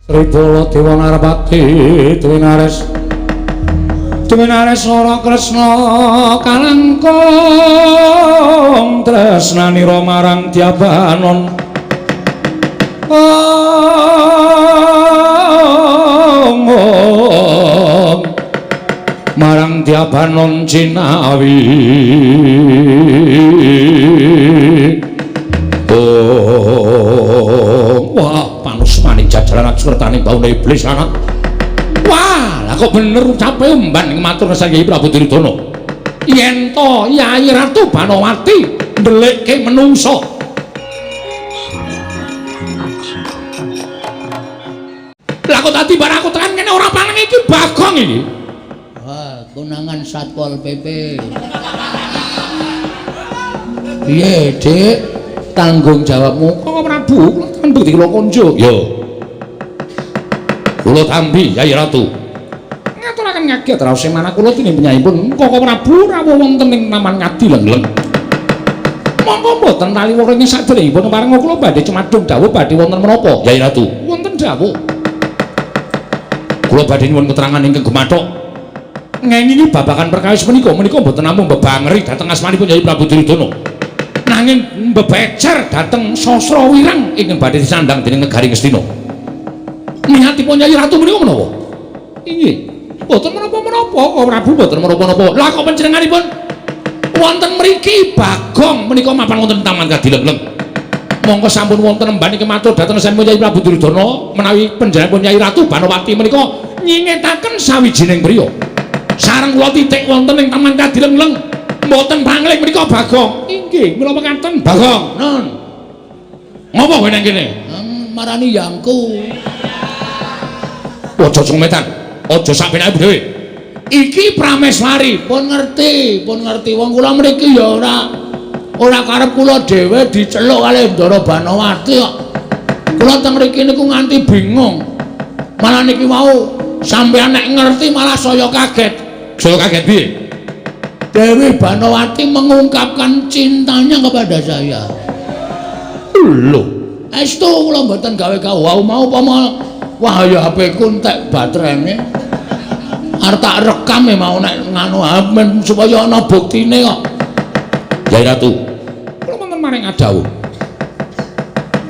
Sri Baladewa Narpati Dwinares Dwinares Ora Kresna kalangkung tresnanira marang Dyabanon. Om marang Dyabanon jinawi. Oh, wah panusmaning jajaran aksretaning baune iblis anak. Wah, lah kok bener ucape umban ing matur ngesan Kyai Prabu Duryudana. Yen to Yai Ratu Banowati ndelikke menungso. Lah kok tadi bar aku tekan kene ora paneng iki Bagong iki. Wah, konangan Satpol PP. Piye, Dik? Tanggung jawabmu Koko Prabu, kula tekan bukti kula konjuk. Yo. Kula tampi Yai Ratu. Ngaturaken ngaget raos manah kula dening penyayipun Koko Prabu rawuh wonten ing Taman Ngadilengleng. Monggo mboten taliwara ing saderengipun parenga kula badhe cumadung dawuh badhe wonten menapa Yai Ratu? Wonten dawuh. Kula badhe nyuwun keterangan ingkang gumathok. Ngengingi babagan perkawis menika menika mboten namung bebangeri dhateng asmanipun Yai Prabu Duryudana. Nanging mbebecer dhateng Sasra Wirang ingkang badhe disandang dening negari Ngastina. Niatipun Yai Ratu menika menapa? Inggih. Mboten menapa-menapa, Koko Prabu mboten menapa-napa. Lah kok panjenenganipun wonten mriki Bagong menika mapan wonten Taman Kadilengleng. Mongko sampun wonten emban iki matur dhateng sampun Yai Prabu Duryudana menawi panjenenganipun Yai Ratu Banowati menika nyingetaken sawijining priya. Sareng kula titik wonten ing Taman Kadilengleng. Mboten pangling menika Bagong. Inggih, mila mekaten Bagong. Non. Ngopo kowe nang kene? Marani yangku. Aja sumetan. Aja sak penake dhewe. Iki Prameswari. Pun ngerti, pun ngerti wong kula mriki ya ora karep kula dhewe diceluk kalih Ndara Banowati kok. Kula teng mriki niku nganti bingung. Malah niki wau sampeyan nek ngerti malah saya kaget. Saya kaget piye? Dewi Banowati mengungkapkan cintanya kepada saya. Lho, estu kula mboten gawe-gawe wau mau upama wah ya HP ku entek baterene. Arep tak rekam ya mau nek nganu men supaya ana buktine kok. Yai Ratu, kula wonten maring adawuh.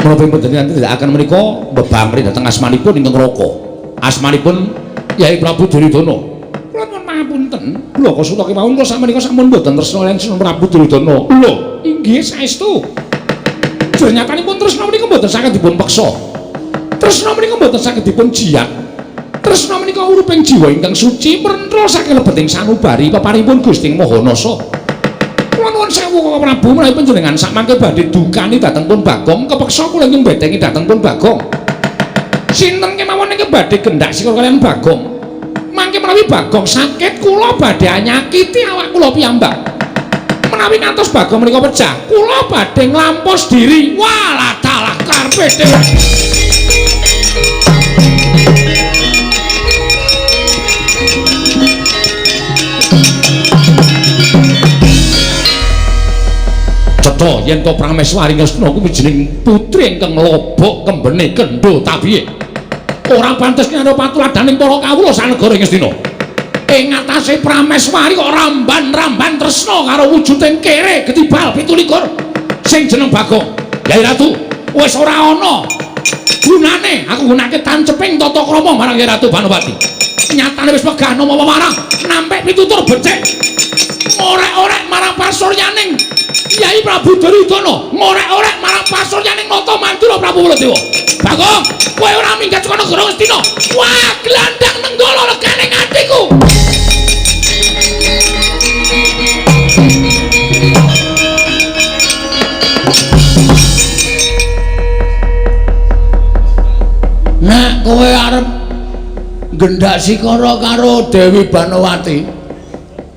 Menapa panjenengan tidak akan menika mbebangri dhateng asmanipun ingkang Raka. Asmanipun Yai Prabu Duryudana. Kula nyuwun pangapunten, blaka suta kemawon kula sakmenika sampun mboten tresna kaliyan Sunan Prabu Duryudana. Lho, inggih saestu. Jernyatanipun tresna menika mboten saged dipun peksa. Tresna menika mboten saged dipun jiat. Tresna menika uruping jiwa ingkang suci mrentra saking lebeting sanubari peparingipun Gusti Maha Nasa. Kula nuwun sewu Koko Prabu menawi panjenengan sakmangke badhe dukani dhateng pun Bagong, kepeksa kula ingkang betengi dhateng pun Bagong. Sinten kemawon ingkang badhe gendak sikil kaliyan Bagong? Mangke menawi Bagong sakit kula badhe nyakiti awak kula piyambak. Menawi ngantos Bagong menika pecah, kula badhe nglampos diri. Walah dalah karepe dhewe. Cetha yen to Prameswari Ngastina kuwi jeneng putri ingkang lobok kembene kendho tabihe. Ora pantes nyana patuladaning para kawula sanegara Ngastina. Ing atase Prameswari kok ramban-ramban tresna karo wujuding kere getibal 27 sing jeneng Bagong. Yai Ratu, wis ora ana gunane aku gunake tanceping tata krama marang Yai Ratu Banowati. Nyatane wis wegah nama wewarah nampik pitutur becik. Ngorek-orek marang pasuryaning Yai Prabu Duryudana, ngorek-orek marang pasuryaning Nata Mandura Prabu Baladewa. Bagong, kowe ora minggat saka negara Ngastina. Wah, glandang nenggala legane atiku. Nek kowe arep gendak sikara karo Dewi Banowati,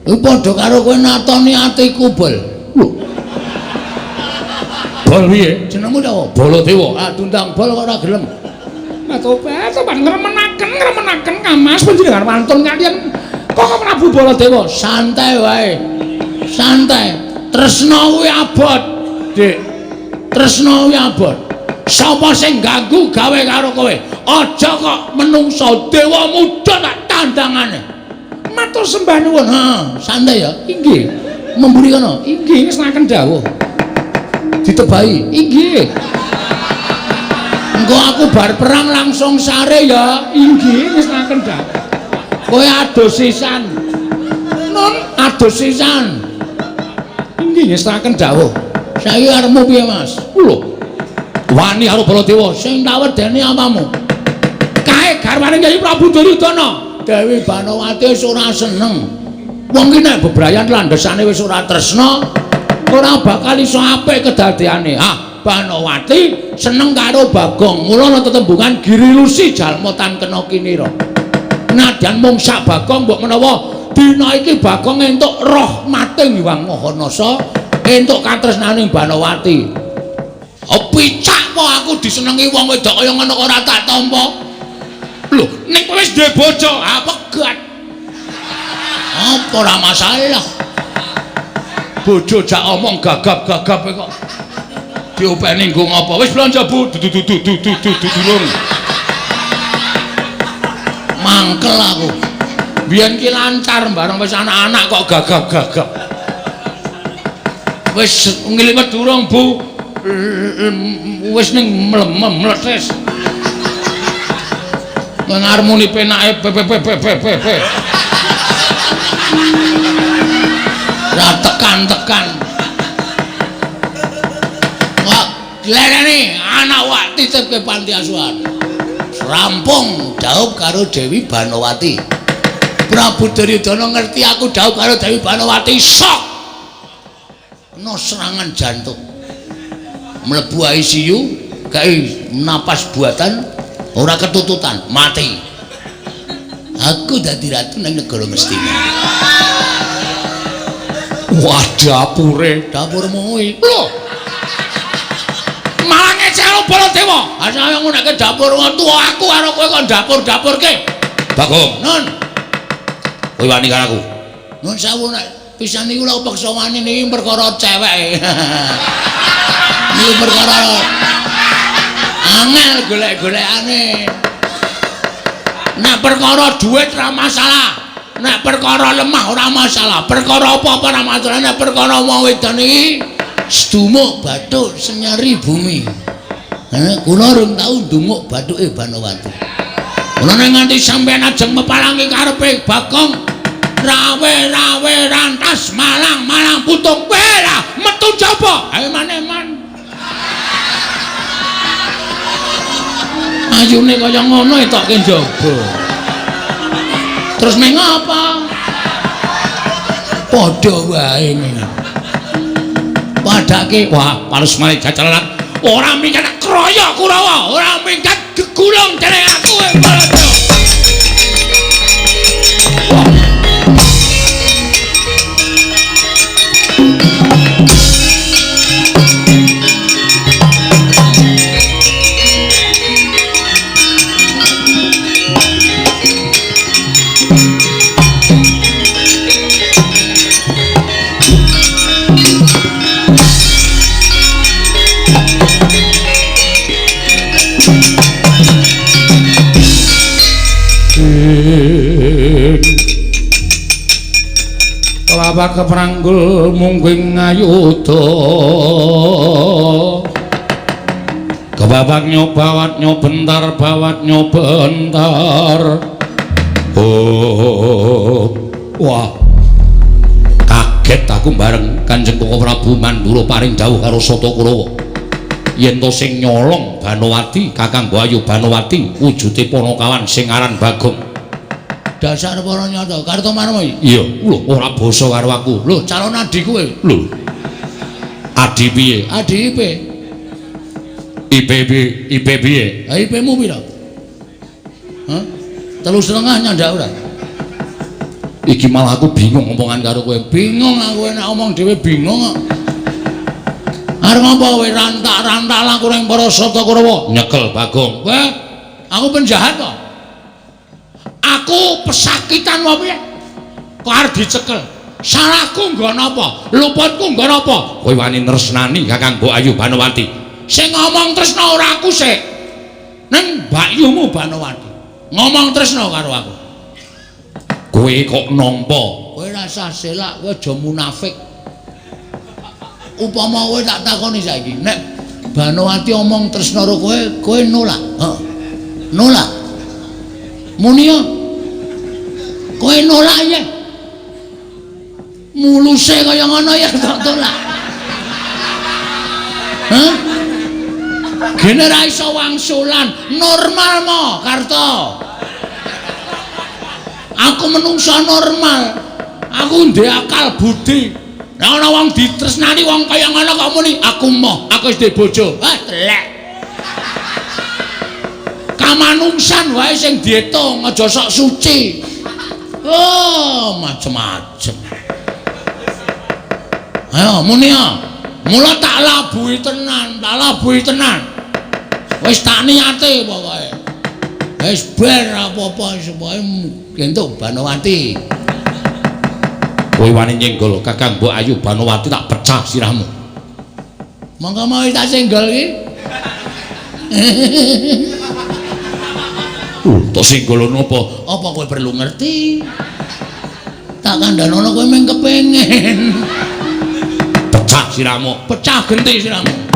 kuwi padha karo kowe natoni atiku, Bol. Lho. Bol piye? Jenengmu sapa? Baladewa. Ah, diundang Bol kok ora gelem. Lah tobat, tobat ngremenaken Kamas panjenengan wantun kaliyan Koko Prabu Baladewa. Santai wae. Santai. Tresna kuwi abot, Dik. Tresna kuwi abot. Sapa sing ganggu gawe karo kowe? Aja kok menungso dewa muda tak tandangane. Matur sembah nuwun. Ha, santai ya. Inggih. Memburi kono. Inggih, ngesaken dawuh. Ditebahi. Inggih. Engko aku bar perang langsung sare ya. Inggih, ngesaken dawuh. Kowe adus sisan. Nun, adus sisan. Inggih, ngesaken dawuh. Saiki arepmu piye, Mas? Lho. Wani karo Baladewa sing tak wedeni apamu? Kae garwane Kyai Prabu Duryudana. Dewi Banowati wis ora seneng. Wong ki nek bebrayan landhesane wis ora tresna, ora bakal iso apik kedadeane. Ah, Banowati seneng karo Bagong. Mula ana tetembungan Girilusi jalma tan kena kinira. Nadyan mung sak Bagong mbok menawa dina iki Bagong entuk rahmating Hyang Maha Nasa, entuk katresnaning Banowati. Oh, picak po aku disenengi wong wedok kaya ngono ora tak tampa. Lho, ning kowe wis duwe bojo, ah pegat. Apa ora masalah. Bojo jak omong gagap-gagap kok. Diopeni nggo ngapa? Wis blanja, Bu. Du du du du du du durung. Mangkel aku. Biyen ki lancar bareng wis anak-anak kok gagap-gagap. Wis ngliwet durung, Bu. Wis ning mletes. Ngarmuni penake p p p p p p. Ra tekan-tekan. Wah, lereni anak wak titipke panti asuhan. Rampung dhaup karo Dewi Banowati. Prabu Duryudana ngerti aku dhaup karo Dewi Banowati, sok. Kena serangan jantung. Mlebu ICU, gawe napas buatan, ora ketututan, mati. Aku dadi ratu nang negara Ngastina. Wah, dapure, dapurmu kuwi. Lho. Malah ngecek Baladewa. Asale ngunake dapur tuwa aku karo kowe kok dapur-dapurke. Bagong. Nun. Kowe wani karo aku. Nun sewu nek pisan niku lho peksa wani niki perkara ceweke. Niki perkara angel golek-golekane. Nek perkara duit ora masalah, nek perkara lemah ora masalah, perkara apa-apa ora masalah, nek perkara wong wedon iki sedumuk bathuk senyari bumi. Kula rung tau ndumuk bathuke Banowati. Kula nek nganti sampeyan ajeng mepalangi karepe Bagong, rawe-rawe rantas malang-malang putung lah metu jaba. Ayo maneman. Ayune kaya ngono etokke njaba. Terus meng apa? Padha wae meng. Padake wah, palus malih jajalan. Ora minggat kroyo Kurawa, ora minggat gegulung dening aku Baladewa. Wah. Kelawak kepranggul mungguing ngayuda kebabak nyobawat nyobentar bawat nyobentar. Oh, wah, kaget aku bareng Kanjeng Koko Prabu Mandura paring dawuh karo Sata Kurawa yen to sing nyolong Banowati Kakang Ayu Banowati wujude ponokawan sing aran Bagong. Dasar para nyata Kartomarma iki. Iya, lho ora basa karo aku. Lho calon adi kowe. Lho. Adi piye? Adi IP. IP IP piye? Ha IP-mu pira? Hah? 3,5 nyandak ora? Iki malah aku bingung omongan karo kowe. Bingung aku nek omong dhewe bingung kok. Arep ngapa kowe rantak-rantak laku ning para Sata Kurawa? Nyekel Bagong. Kowe aku penjahat kok. Aku pesakitan wae piye? Kok arep dicekel? Salahku nggo napa? Luputku nggo napa? Kowe wani nresnani Kakang Mbok Ayu Banowati. Sing ngomong tresna ora aku sik. Neng Bakyumu Banowati ngomong tresna karo aku. Kowe kok nampa? Kowe rasah selak, kowe aja munafik. Upama kowe tak takoni saiki, nek Banowati omong tresna karo kowe, kowe nolak. Heeh. Nolak. Muni ya. Kowe nolak ya. Muluse kaya ngono ya tak tolak. Hah? Gene ra iso wangsulan, normal mo, Karto. Aku menungso normal. Aku ndek akal budi. Nek ana wong ditresnani wong kaya ngono kok muni aku moh, aku wis duwe bojo. Ah, telek. Kamanungsan wae sing diitung, aja sok suci. Oh, macem-macem. Ayo muni ya. Mula tak labuhi tenan, tak labuhi tenan. Wis tak niate pokoke. Wis ber apa-apa supaya entuk Banowati. Kowe wani nyenggol Kakang Mbok Ayu Banowati tak pecah sirahmu. Monggo mau tak senggol iki. Tok senggol napa? Apa kowe perlu ngerti? Tak kandhanono kowe mung kepengin. Pecah sirahmu, pecah genti sirahmu.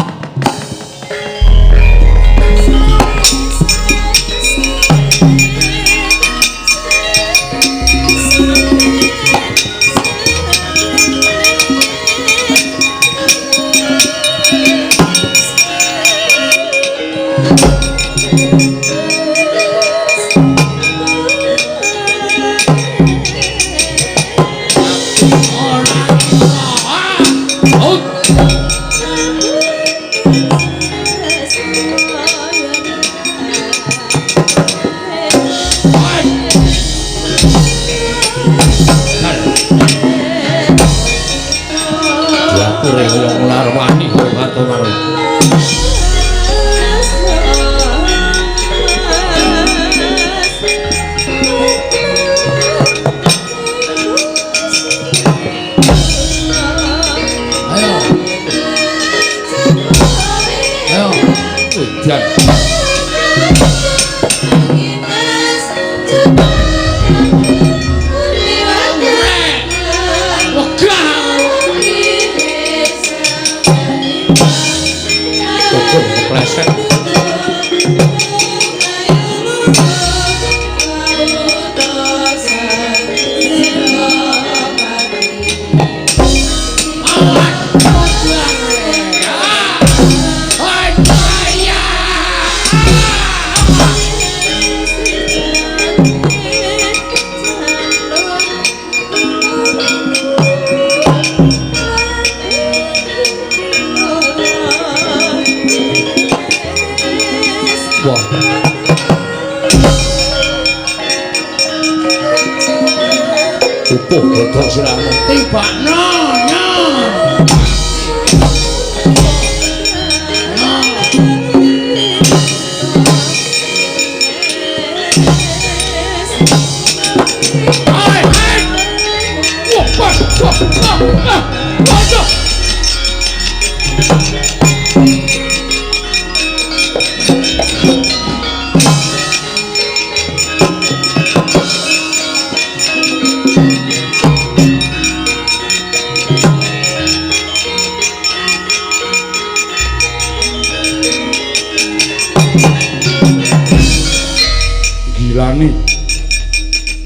Gilani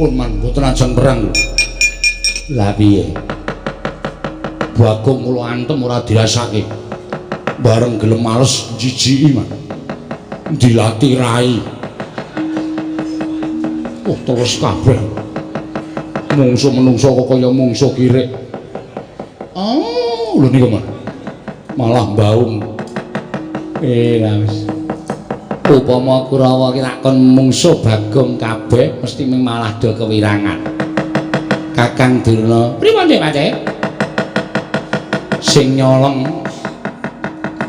pun man mboten ajeng perang lho. Lah piye? Bagong kula antem ora dirasake. Bareng gelem males jijiki man. Dilati rai. Oh terus kabeh. Mungsu menungso kok kaya mungsu kirik. Oh, lho niku man. Malah baung. Lah wis. Upama Kurawa ki tak kon mungsuh Bagong kabeh mesti ming malah do kewirangan. Kakang Durna, pripun Dik Pakcik? Sing nyolong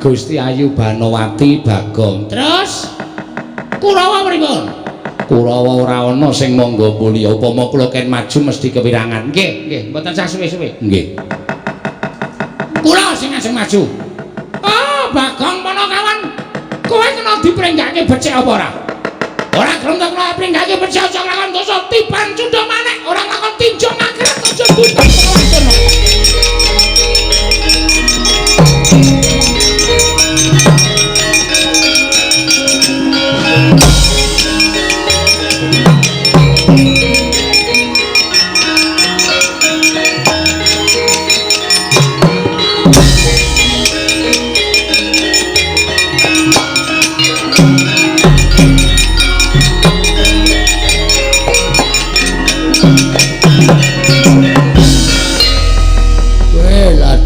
Gusti Ayu Banowati Bagong. Terus Kurawa pripun? Kurawa ora ana sing mangga mulya. Upama kula ken maju mesti kewirangan. Nggih, nggih, mboten sah suwe-suwe. Nggih. Kula sing ajeng maju. Oh, Bagong Panakawan. Kowe kena diprenggake becik apa ora? Ora gelem tak kula pringgake becik aja nglakon dosa tiban cundha manek ora nglakon tinjo akhirat aja tutup kawan.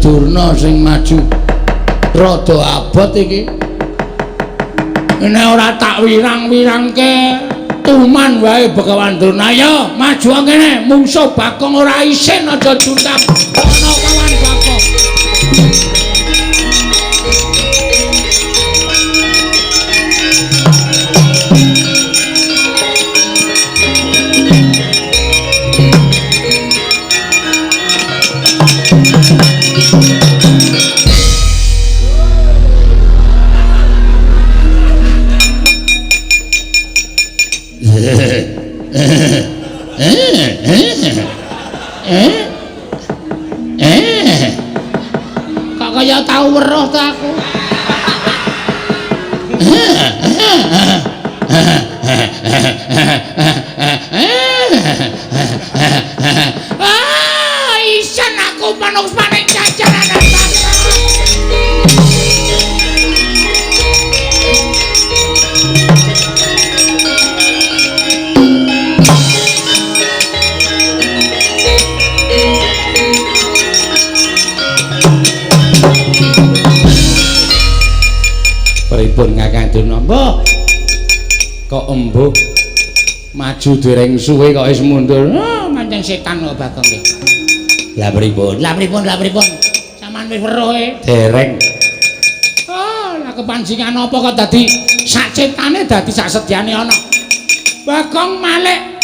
Durna sing maju rada abot iki. Nek ora tak wirang-wirangke tuman wae Begawan Durna. Ayo maju kene, mungsuh Bagong ora isin aja juntap. Ana kawan Bagong. Kok kaya tau weruh ta aku. Ah, isen aku manuk-manik jajaran bangsa. Pripun Kakang Durna? Mbah. Kok embuh maju dereng suwe kok wis mundur. Oh, pancen setan kok Bagong iki. Lah pripun? Lah pripun? Lah pripun? Sampeyan wis weruh e? Dereng. Oh, lah kepancingan apa kok dadi sak cetane dadi sak sedyane ana. Bagong malik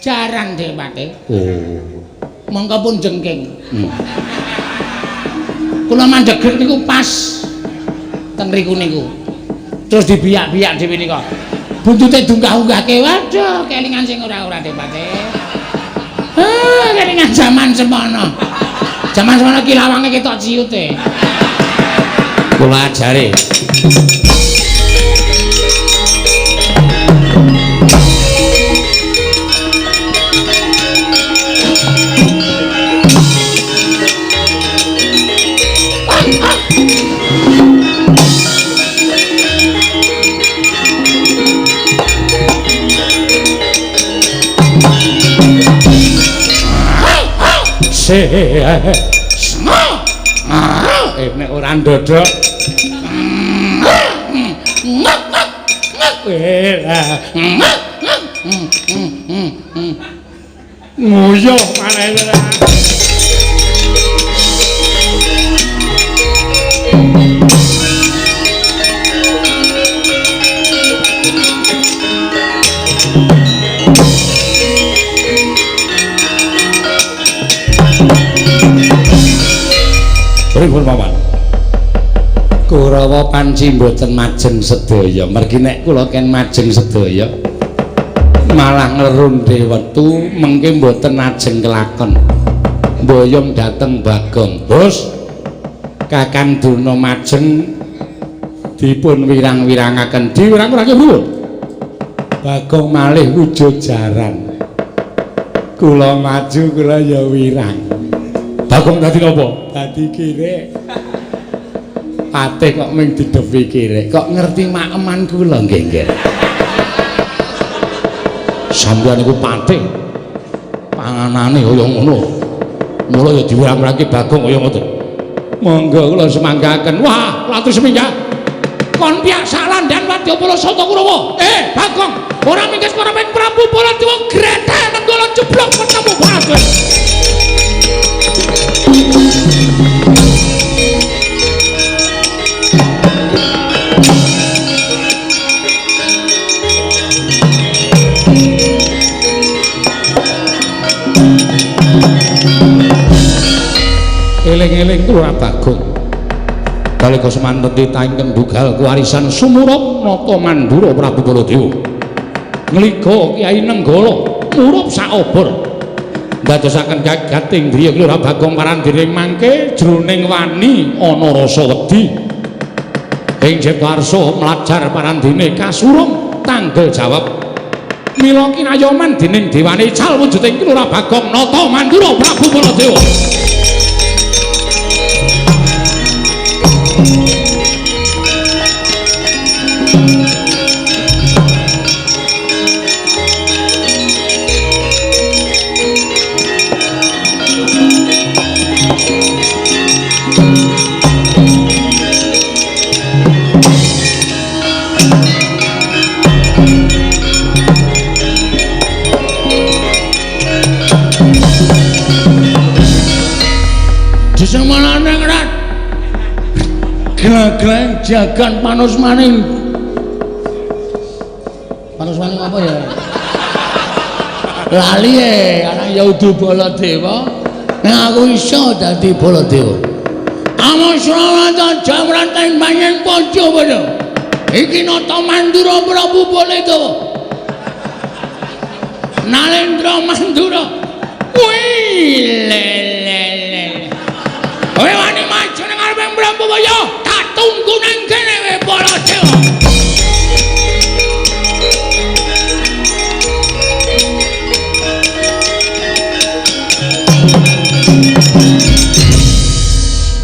jaran dhewate. Oh. Mongko pun jengking. Kula mandhegek niku pas teng riku niku. Terus dibiyak-biyak dhewe nika. Buntute dunggah-unggahke. Waduh, kelingan sing ora-ora dhewate. Ah, kelingan jaman semono. Jaman semono ki lawange ketok ciute. Kula ajare. Nek ora ndodok. Nguyuh maneh. Pripun paman? Kurawa panci mboten majeng sedaya. Mergi nek kula ken majeng sedaya malah ngrundhe wektu mengke mboten ajeng kelakon. Mboyong dhateng Bagong. Bos, Kakang Durna majeng dipun wirang-wirangaken. Diwirang-wirangke pripun? Bagong malih wujud jaran. Kula maju kula ya wirang. Bagong dadi napa? Dadi kirek. Patih kok mung didepi kirek. Kok ngerti makeman kula nggih, nggih. Sampeyan niku patih. Panganane kaya ngono. Mula ya diwirang-wirangke Bagong kaya ngoten. Monggo kula semanggaken. Wah, latu seminggah. Kon piyak salandan Wadyabala Sata Kurawa. Bagong, ora mingkis para Prabu Baladewa grethek nenggala jeblok ketemu Bagong. Eling-eling kula Bagong. Nalika semanten titah ingkang dugal kewarisan sumurup Nata Mandura Prabu Baladewa. Ngliga Kyai Nenggala murup saobor. Ndadosaken gagating griya Lurah Bagong parandiring mangke jroning wani ana rasa wedi. Ing Cipta mlajar parandene kasurung tanggel jawab. Mila kinayoman dening dewane ical wujuding Lurah Bagong Nata Mandura Prabu Baladewa. Semalane ngrat. Glaglang jagan panus maning. Panus maning apa ya? Lali e, ana ya udu Baladewa. Nek aku iso dadi Baladewa. Amo Srawata jamranten panjen padha padha. Iki Nata Mandura Prabu Baladewa. Nalendra Mandura. Wih, le le le. Kowe wani maju nang ngarepe Prabu, tak tunggu nang kene kowe Baladewa.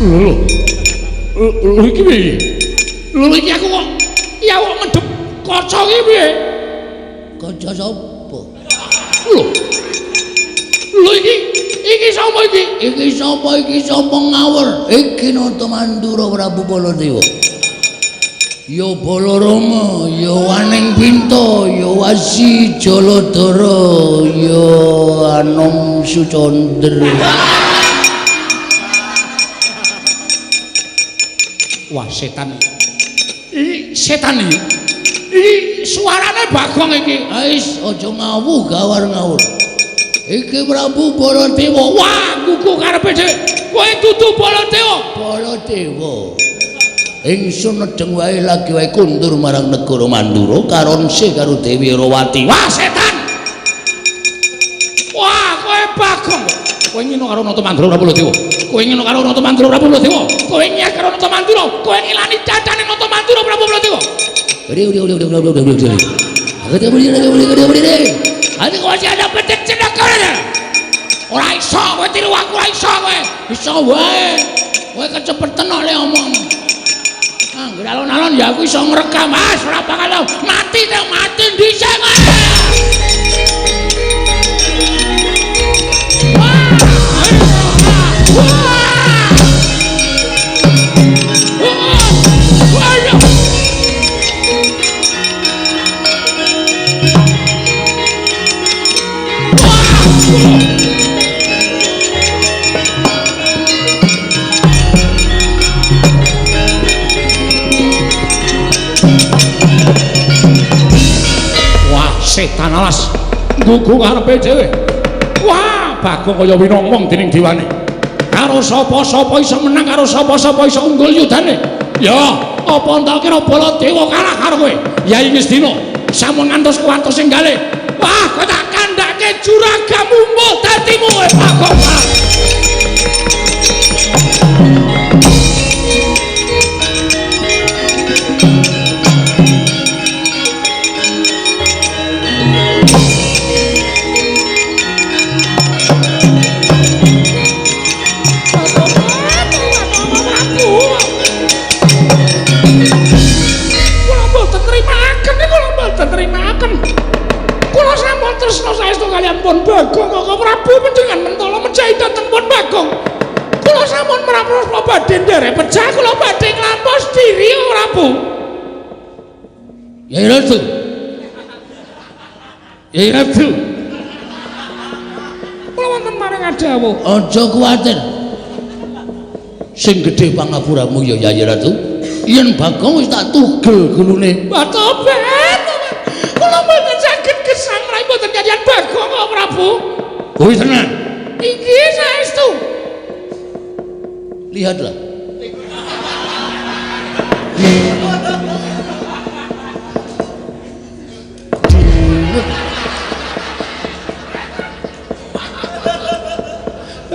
Lho. Lho iki piye? Lho iki aku kok ya kok medhep kaca iki piye? Kaca sapa? Lho. Lho iki iki sapa iki? Iki sapa iki sapa ngawur? Iki Nata Mandura Prabu Baladewa. Ya Balarama, ya Waning Pinta, ya Wasi Jaladara, ya Anom Sucandra. Wah, setan. Iki setan iki. Iki suarane Bagong iki. Wis aja ngawuh gawar ngawur. Iki Prabu Baladewa. Wah, gugu karepe dhewe. Kowe dudu Baladewa. Baladewa. Ingsun nedeng wae lagi wae kundur marang negara Mandura karonse karo Dewi Rawati. Wah, setan. Wah, kowe Bagong. Kowe ngino karo Nata Mandura Prabu Baladewa. Kowe ngino karo Nata Mandura Prabu Baladewa. Kowe nyek karo Nata Mandura. Kowe ngilani cacane Nata Mandura Prabu Baladewa. Ade kok ada petik cenekane. Ora iso kowe tiru aku, ora iso kowe. Iso wae. Kowe kecepetan kok le omong. Angger alon-alon ya aku iso ngrekam. Mas ora bakal mati te mati dhisik kowe. Wah, setan alas nggugu karepe dhewe. Wah, Bagong kaya winongmong dening dewane. Karo sapa-sapa iso menang, karo sapa-sapa iso unggul yudane. Ya, apa entak kira Baladewa kalah karo kowe? Yai Ngastina sampun ngantos kuwantos sing gale. Wah, kowe tak kandhake juragamu mbuh dadimu kowe Bagong. Tresna saestu kaliyan pun Bagong Kaka Prabu panjenengan mentala mejahi dhateng pun Bagong. Kula sampun mrapros badhe nderek pejah, kula badhe nglampos diri Prabu. Yai Ratu. Yai Ratu. Kula wonten maring adawuh. Aja kuwatir. Sing gedhe pangapuramu ya Yai Ratu. Yen Bagong wis tak tugel gulune. Tobat. Kula mboten saged gesang mraih mboten kaliyan Bagong kok Prabu. Kuwi tenan. Inggih saestu. Lihatlah. Dewek.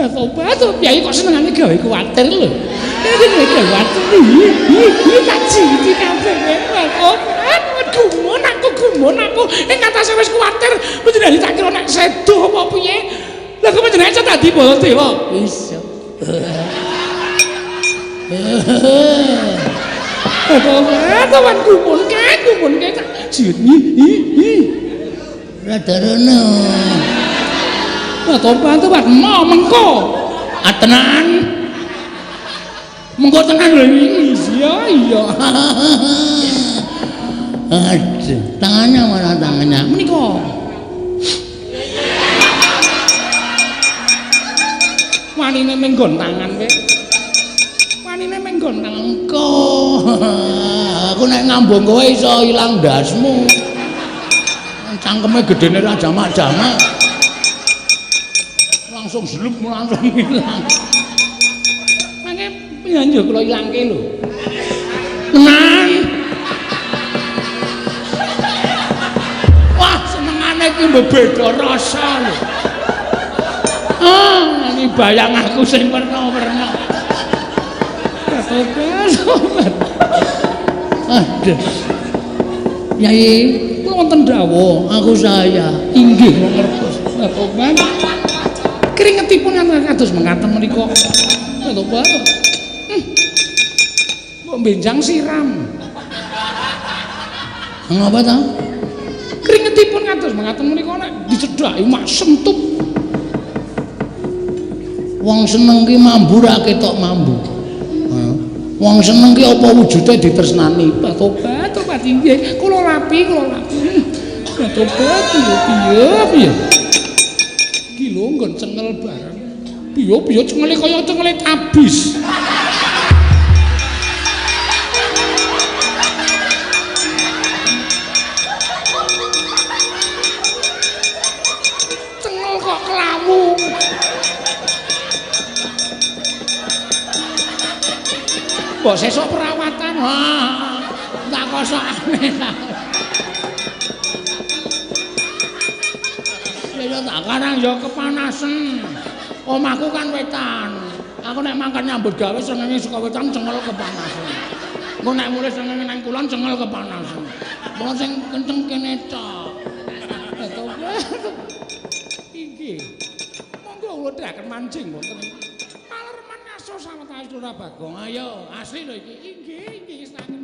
Tobat to piye kok senengane gawe kuwatir lho. Iki kuwatir. Iki tak jiti kabeh. Tobat gumun aku gumun aku. Ing atase wis kuwatir panjenengan tak kira nek sedo apa piye. Lah kok panjenengan iso dadi Baladewa? Iso. Tobat tobat gumun kae gumun kae tak jiti. Rada rono. Lah tobat tobat mo mengko. Ah tenan. Mengko tenan lho iya iya. Aduh, tangannya mana tangannya? Menika. Wanine menggon tangan kowe. Wanine menggon tangan engko. Aku nek ngambung kowe iso ilang ndasmu. Cangkeme gedene ra jamak-jamak. Langsung zlup langsung ilang. Mangke panjenengan yo kula ilangke lho. Tenan. Wah, senengane iki mbeda rasa lho. Ah, ini bayang aku sing werna-werna. Tobat. Aduh. Yai, kula wonten dawuh, aku saya. Inggih ngertos. Tobat. Keringetipun kados mekaten menika. Tobat. Mbok benjang siram. Ngapa ta? Keringetipun kados mekaten menika nek dicedhaki mak sentup. Wong seneng ki mambu ra ketok mambu. Wong seneng ki apa wujude ditresnani? Tobat, tobat inggih. Kula lapi, kula lapi. Tobat piye piye piye. Iki lho nggon cengel bareng. Piye piye cengele kaya cengele tabis. Cengel kok kelawu. Mbok sesuk perawatan. Wah, tak kosokane. Ya tak karang ya kepanasen. Omahku kan wetan. Aku nek mangkat nyambut gawe srengenge saka wetan cengel kepanasen. Engko nek mulih srengenge nang kulon cengel kepanasen. Mula sing kenceng kene tok. Inggih. Monggo kula dherekaken mancing wonten. Malerman ngaso sawetawis Lurah Bagong. Ayo, asli lho iki. Inggih, inggih sanget.